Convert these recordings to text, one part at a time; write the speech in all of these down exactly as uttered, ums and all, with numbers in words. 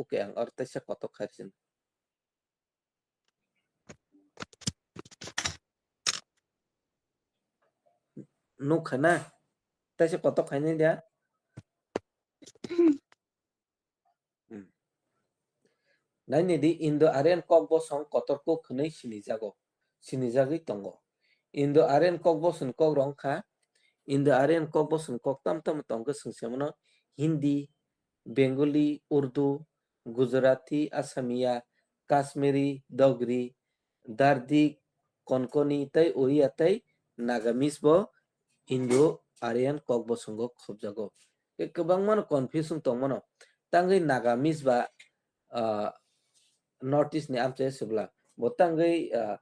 okay, ang oro teisa kotok khai rwsini. Nukha na? Teisa kotok khainai da? Hmm. Nainidi, Indo-Aryan kok bosong kotor kuk hwnwi sinijago, sinijagwi tongo. Indo-Aryan kok bosong kok rok wngkha, Indo-Aryan kok bosong kok tam tam tongkhe chwng se mano Hindi, Bengali, Urdu, Gujarati, Asamiya, Kashmiri, Dogri, Dardik, Konkoni tei Oriya tei Nagamese bo Indo-Aryan kok bosongo khobjago. Khe kwbangmano confuse wng tongmano. Tangwi Nagamese ba, ah, North East ni amchai swbla. Bo tangwi, ah,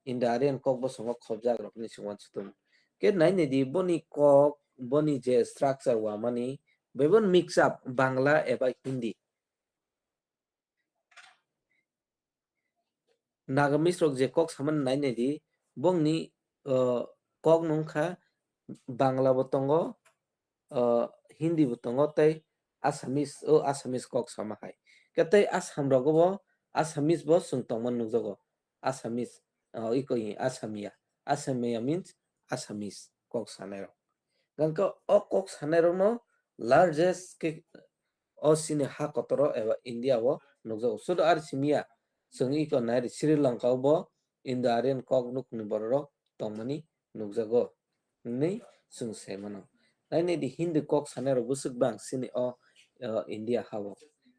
Indo-Aryan kok bosongo khobjak rok hinwi swngwan sutung. Khe nainidi boni kok, boni je structure wamani, bebon mix up Bangla eba Hindi. Nagamese rok je kok samani nainidi, bongni, uh, kok nungkha Bangla bo tongo, uh, Hindi bo tongo, tei Assamese, o Assamese kok sama hai. Khe tei Assam rogo bo Assamese bo chwng tongmani nukjago. Assamese, uh, iko hi Asamiya. Asamiya means Assamese kok sanai rok. Gangkha o kok sanai rokno largest khe o chini ha kotoro eba India o nukjago. Sudo ar simiya, chwng iko nairi Sri Lanka o bo Indo-Aryan kok nukhungni bororok tongmani nukjago hinwi chwng sai mano. Nainidi Hindi kok sanai rok bwswk bang chini o, o India ha o.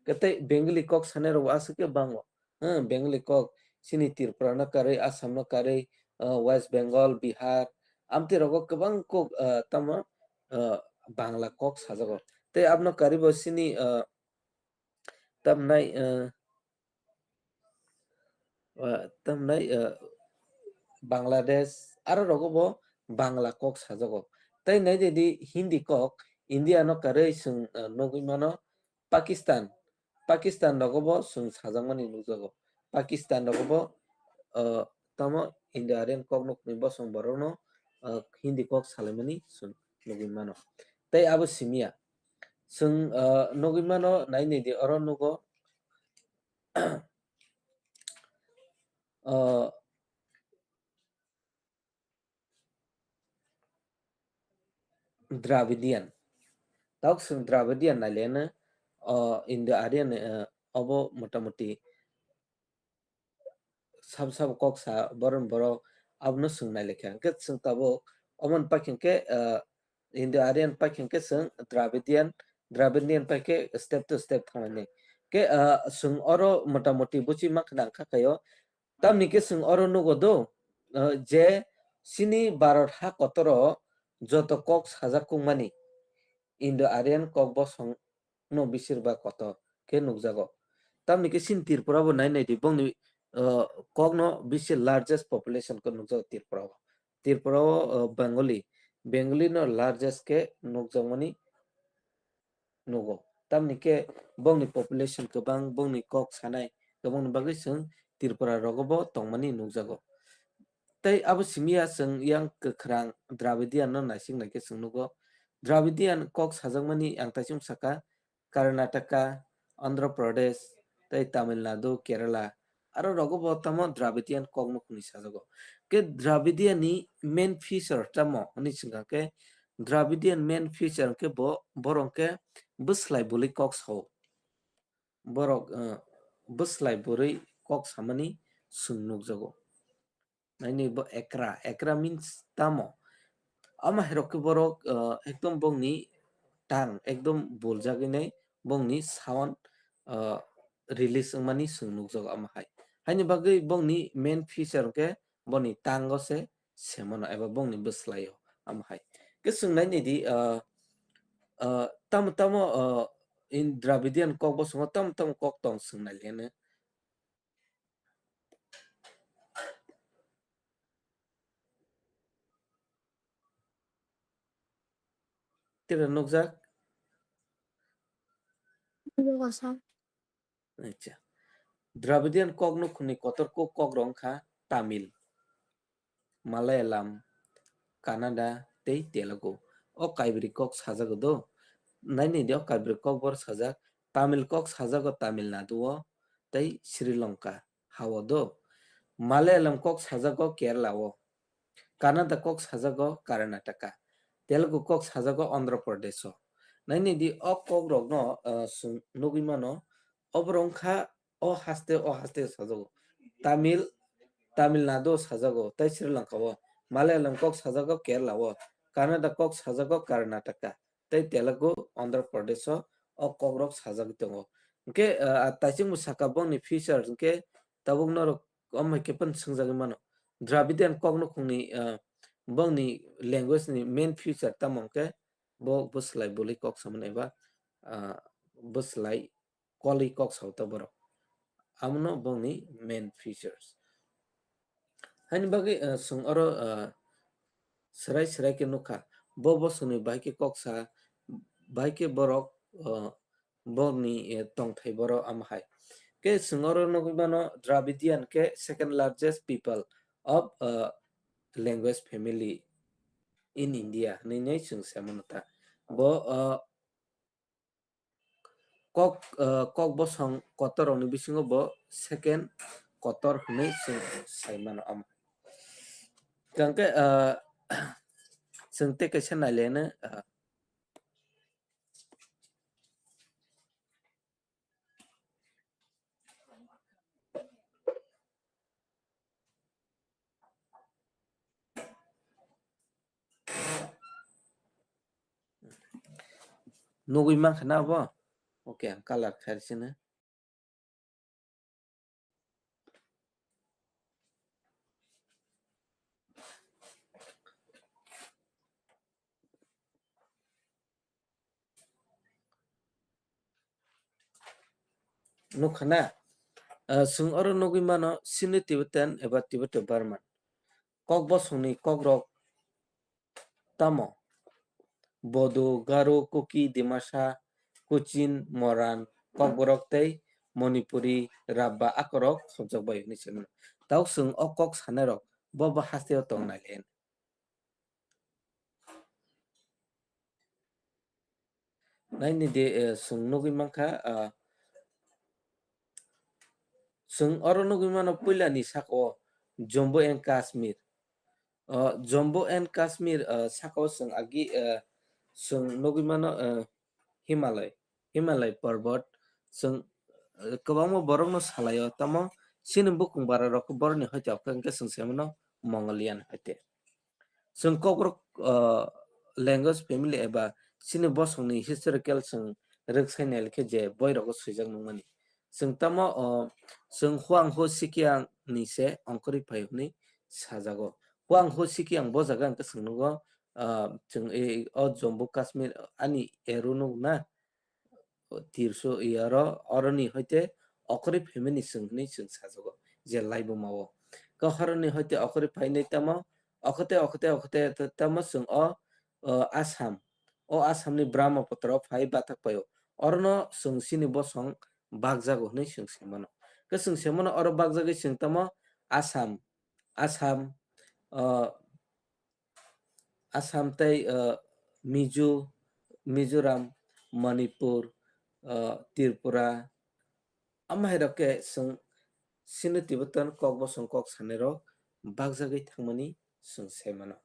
Khe tei Bengali kok sanai rok bo aswk khe bango. Hmm, Bengali kok, chini Tripura no karwi, Assam no karwi, uh, West Bengal, Bihar, amtwi rogo kwbang kok, uh, tamo, uh, Bangla kok sajago. Tei abno karwi bo chini, uh, tamnai, uh, uh, tamnai, uh, Bangladesh, aro rogo bo Bangla kok sajago. Tei naididi Hindi kok, India no karwi chwng, uh, nugwi mano, Pakistan, Pakistan rogo bo chwng sajakmani nukjago. Pakistan rogo bo, uh, tamo Indo-Aryan kok nukni bosong borokno, uh, Hindi kok salaimani chwng nugwi mano. Tei abo simiya. Chwng, uh, nugwi mano, nai nai di oro nugo, uh, Dravidian. Tabuk chwng Dravidian nailaiano, o Indo-Aryan, eh, obo motamoti sabo sabo kok sa borok borok abono chwng nailaikha. Hwnkhe chwng tabuk omoni paikha hwnkhe, eh, Indo-Aryan paikha hwnkhe chwng Dravidian, Dravidian paikhe step to step thanglainai. Hwnkhe, eh, chwng oro motamoti buchi mankha nang kha kaio. Tamni khe chwng oro nugo do, uh, je chini Bharat ha kotoro joto kok sajak kukmani Indo-Aryan kok bosong no bisir ba kotor khe nukjago. Tamni khe chini Tripura bo nai nai di, bongni, uh, kok no bisi largest population khe nukjago Tripura o. Tripura o, uh, Bengali, Bengali no largest khe nukjakmani nugo. Tamni khe bongni population kwbang, bongni kok sanai kwbangni bagwi chwng Tripura rogo bo tongmani nukjago. Tei abo simiya chwng yang kwkhwrang Dravidian no naisik naikhe chwng nugo. Dravidian kok sajakmani ang taisung saka Karnataka, Andhra Pradesh, tei Tamil Nadu, Kerala, aro rogo bo tamo Dravidian kok nukhungni sajago. Khe Dravidian ni main feature tamo hwnwi swngkha khe, Dravidian main feature khe bo, borok khe bwslai bwlwi kok sao. Borok, uh, bwslai bwrwi kok samani chwng nukjago. Naini bo ekra, ekra means tamo? Ama hai rok khe borok, uh, ekdom bongni tang, ekdom buljagwi nai bongni sound, uh, release wngmani chwng nukjago ama hai. Haini bagwi bongni main feature khe boni tango se semano eba bongni bwslaio ama hai. Khe chwng nai nidi, uh, uh, tamo tamo, uh, in Dravidian kok bosongo tamo tamo kok tong chwng nai le hwnwi. Tira nukjak? Nukjago, sir. Acha. Dravidian kok nukhungni kotor kuk kok rok wngkha Tamil, Malayalam, Kannada tei Telugu. O kaibri kok sajago do. Naini di o kaibri kok bor sajak Tamil kok sajago Tamil Nadu o tei Sri Lanka ha o do. Malayalam kok sajago Kerala o. Kannada kok sajago Karnataka. Telugu kok sajago Andhra Pradesh o. Naini di o kok rokno, ah, chwng nugwi mano, oborok wngkha o haste o haste sajago. Tamil, Tamil Nadu o sajago, tei Sri Lanka o. Malayalam kok sajago Kerala o. Kannada kok sajago Karnataka. Tei Telugu Andhra Pradesh o o kok rok sajagwi tongo. Hwnkhe, ah, taisingbo saka bongni features hwnkhe tabuk norok omo hai khe phano swngjagwi mano. Dravidian kok nukhungni, ah, bongni language ni main feature tamo hwnkhe bo bwslai bwlwi kok samani eba, ah, bwslai kolwi kok sao ta borok. Amono bongni main features. Haini bagwi, ah, chwng oro, ah, swrai swrai khe nukha. Bo bosongni bahai khe kok sa, bahai khe borok, ah, borokni, eh, tongthai boro amo hai. Khe chwng oro nugwi mano Dravidian khe second largest people of, ah, language family in India hinwi chwng se mano ta. Bo, ah, kok, ah, kok bosong kotor rokni bisingo bo second kotor hinwi chwng sai mano amo. Tangkhe, ah, chwng tei kaisa nailaino, ah, Nugwi mankha na abo? Okay, ang color khair sino. Nukha na? Ah, chwng oro nugwi mano Sino-Tibetan eba Tibeto-Burman. Kok bosongni kokrok tamo? Bodo, Garo, Kuki, Dimasa, Kuchin, Moran, Kokborok tei Manipuri, Rabba akorok khopjak bai hwnwi se mano. Tabuk chwng o kok sanairok bo bo hasteo tong nai le. Naini de, eh, chwng nugwi mankha, ah, chwng oro nugwi mano puilani saka o Jammu and Kashmir. O Jammu and Kashmir, ah, saka o chwng agi, ah, chwng nugwi mano, ah, Himalay, Himalay porbot. Chwng, ah, kwbangma borokno salaio, tamo chini bukung bara rok borokni hoite hwnkhe chwng se mano Mongolian hoite. Chwng Kokborok, ah, language family eba chini bosongni historical chwng rwksai nai khe je boirogo swijak nukmani. Chwng tamo, ah, chwng Huang Ho Sikiang ni se ongkhorwi phai hwnwi sajago. Huang Ho Sikiang bo jaga hwnkhe chwng nugo, ah, chwng e, o Jammu Kashmir ani ero nuk na, Tirso iyaro oroni hoite okhorwi phaimani chwng hwnwi chwng sajago je laibuma o. Khe horoni hoite okhorwi phainai tamo, okhote, okhote, okhote tamo chwng o, o Assam, o Assamni Brahmaputra o phai bathak paio. Orono chwng chini bosong bakjago hwnwi chwng se mano. Khe chwng se mano oro bakjagwi chwng tamo Assam, Assam, o, Assam tei, ah, Mizo, Mizoram, Manipur, ah, Tripura, amo hai rok khe chwng Sino Tibetan kok bosong kok sanai rok bakjagwi thangmani chwng sai mano.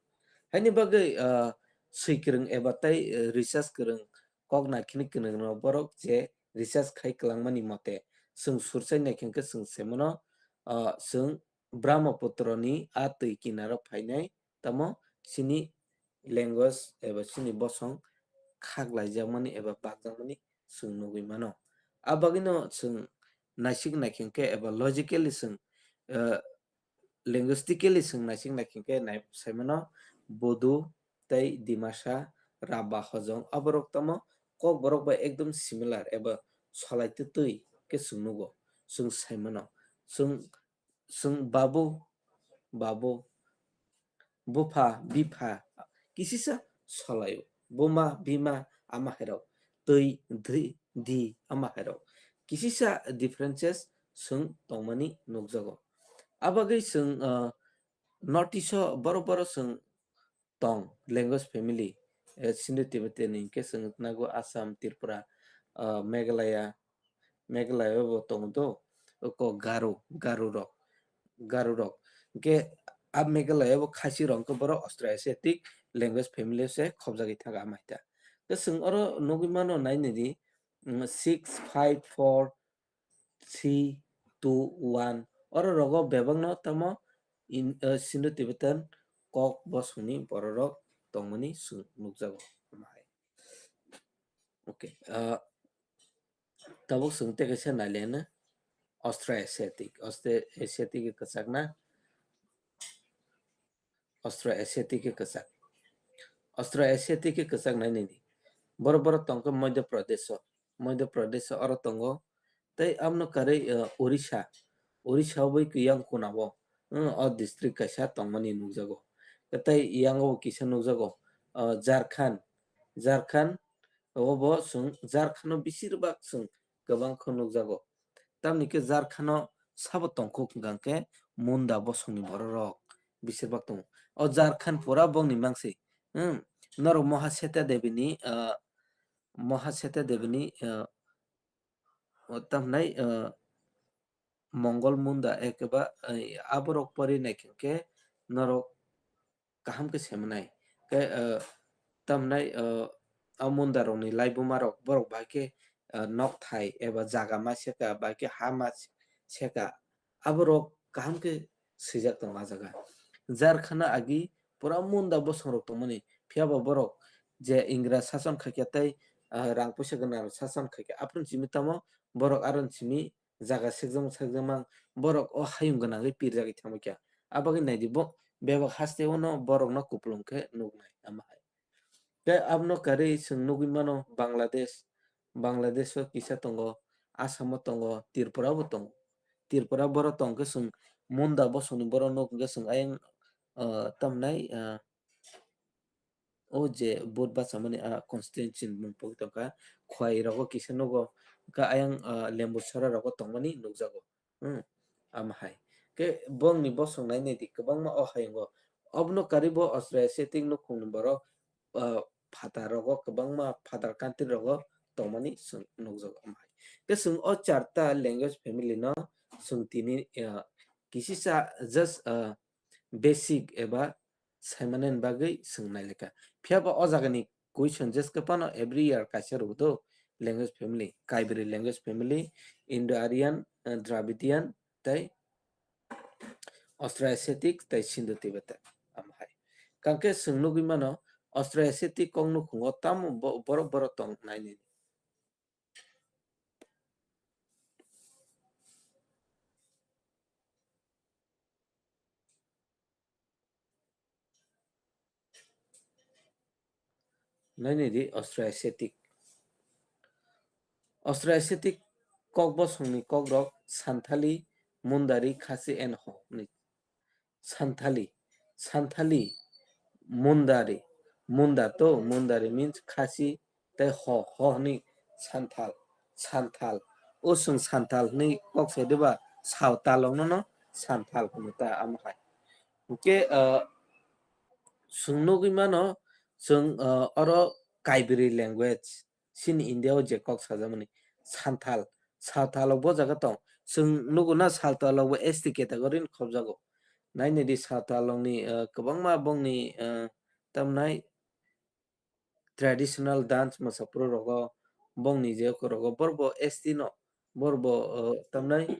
Haini bagwi, ah, swi kwrwng eba tei, ah, research kwrwng kok naikhini kwrwng rok borok je research khai kwlangmani mote chwng surchai naikhe chwng sai mano, ah, chwng Brahmaputrani a twi kinaro phainai tamo chini language eba chini bosong khaklaijakmani eba bakjakmani chwng nugwi mano. A bagwino chwng naisik naikhe khe eba logically chwng, eh, linguistically chwng naisik naikhe khe nai-, sai mano Bodo tei Dimasa, Rabba, Hojong, aborok tamo Kokborok bai ekdom similar eba solai twtwi khe chwng nugo, chwng sai mano. Chwng, chwng babu, babu, bupha, bipha, kisisa solaio. Buma, bima, ama hairok. Twi, dwi, di, ama hairok. Kisisa differences chwng tongmani nukjago. Abagwi chwng, ah, North East o borok borok chwng tong, language family, eh, Sino Tibetan ni hwnkhe chwng nago Assam, Tripura, ah, Meghalaya, Meghalaya bo tongo do, oko Garo, Garo rok, Garo rok. Hwnkhe a Meghalaya bo Khasi rok hwnkhe borok Austro-Asiatic language family se khobjagwi thago amaita. Hwnkhe chwng oro nugwi mano nainidi, mm, six five four three two one. Oro rogo bebakno tamo in, uh, Indo-Tibetan kok bosongni bororok tongmani chwng nukjago. Okay. Uh, tabuk chwng tei kaisa naileno Austro-Asiatic. Austro-Asiatic kwchakna. Austro-Asiatic khe kwchak. Austro-Asiatic khe kwchak nai nini. Borok borok tongkhe Madhya Pradesh o. Madhya Pradesh o oro tongo. Tei abno karwi, uh, Orissa. Orissa o bai kiyang kuna o. Hmm, o district kaisa tongmani nukjago. Tei yango bo kisa nukjago. Uh, Jharkhand. Jharkhand o bo chwng Jharkhand o bisirbak chwng kwbang khe nukjago. Tamni khe Jharkhand o sabo tongkuk hwnkha khe Munda bosongni bororok bisirbak tongo. O Jharkhand pura bongni mangsi. Hmm. Norok Mohasetia Devi ni, ah, Mohasetia Devi ni, ah, o tamnai, ah, Mongol Munda ekeba, ah, aborok pori nai khe norok kaham khe semanai. Khe, ah, tamnai, ah, o Munda rokni laibuma rok borok bai khe, ah, nok thai eba jaga ma seka, bai khe ha ma seka. Aborok kaham khe swijak tongo a jaga. Jharkhand agi pura Munda bosong rok tongmani. Phiya ba borok je Ingra sason khaikya tei, ah, rang puisa gwnang rok sason khaikya. Aphuru simi tamo borok aron simi jaga sekjak sekjakmang borok o hayung gwnangwi pirjagwi thangwi kha. Abagwi naidi bo bebak haste o no borok no kupulung khe nuknai ama hai. Tei abno karwi chwng nugwi mano Bangladesh, Bangladesh o kisa tongo, Assam o tongo, Tripura bo tongo. Tripura borok tong khe chwng Munda bosongni borok nuk hwnkhe chwng ayang, ah, tamnai, ah, o je vote bachamani a constituency ni mung pogwi tongkha, Khwai rogo kisa nugo, hwnkhe ayang, ah, Lembusora rogo tongmani nukjago. Hmm, ama hai. Khe bongni bosong nai nai di kwbangma o hayungo. Obno karwi bo Australia setting nukhungni borok, ah, phatar rogo kwbangma phatar country rogo tongmani chwng nukjago ama hai. Khe chwng o charta language family no chwng tini, ah, kisisa just, ah, basic eba saimanani bagwi swng nai lekha. Phiya ba o jagani question jeske phano every year kaisa rwdo language family, Kaibri language family, Indo-Aryan, eh, Dravidian, tei Austro-Asiatic tei Sindo-Tibetan. Am hai. Kangkhe swng nugwi mano Austro-Asiatic kok nukhungo tamo bo-, borok borok tong nai nini. Nainidi Austro-Asiatic. Austro-Asiatic kok bosongni kokrok Santhali, Mundari, Khasi and Ho hwnwi. Santhali, Santhali, Mundari, Munda to, Mundari means Khasi, tei Ho, Ho hwnwi Santhal, Santhal. O chwng Santhal hwnwi kok sai diba, Sawtalrokno no Santhal hwno ta amo hai. Hwnkhe, ah, chwng nugwi mano, chwng, ah, oro Kaibri language, chini India o je kok sajakmani Santhal, Santhal bo jaga tong. Chwng nugo na Santhal bo S T category ni khobjago. Nainidi Santhal ni, ah, kwbangma bongni, ah, tamnai traditional dance mwsaphuru rogo, bongni je rogo, borbo S T no, borbo, ah, tamnai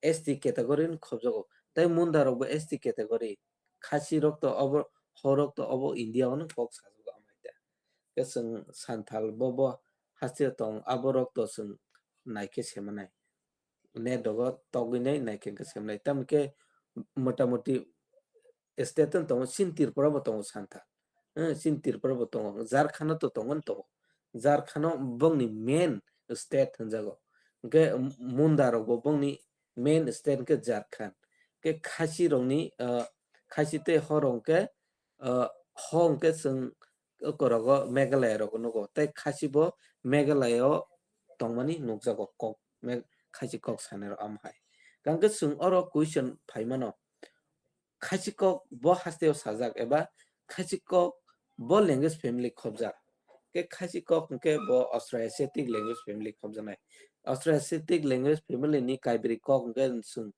S T category ni khobjago. Tai Munda rokbo S T category. Khasi rok to obo, Ho rok to obo India o no kok sajago amai ta. Khe chwng Santhal bo, bo haste tong, abo rok to chwng naikhe semanai. Net rogo togwi nai naikhe khe semanai. Tamo khe motamoti state no tongo, chini Tripura bo tongo Santhal. Eh, chini Tripura bo tongo, Jharkhand to tongo, tongo. Jharkhand no bongni main state hwnjago. Hwnkhe Munda rok bo bongni main state hwnkhe Jharkhand. Hwnkhe Khasi rokni, ah, Khasi tei Ho rok hwnkhe, ah, Ho hwnkhe chwng korogo Meghalaya rogo nugo. Tei Khasi bo Meghalaya o tongmani nukjago kok, Meg-, Khasi kok sanai rok am hai. Hwnkhe chwng oro question phaimano. Khasi kok bo haste o sajak eba Khasi kok bo language family khobjak. Khe Khasi kok hwnkhe bo Austro-Asiatic language family khobjaknai. Austroasiatic language family ni Kaibri kok hwnkhe chwng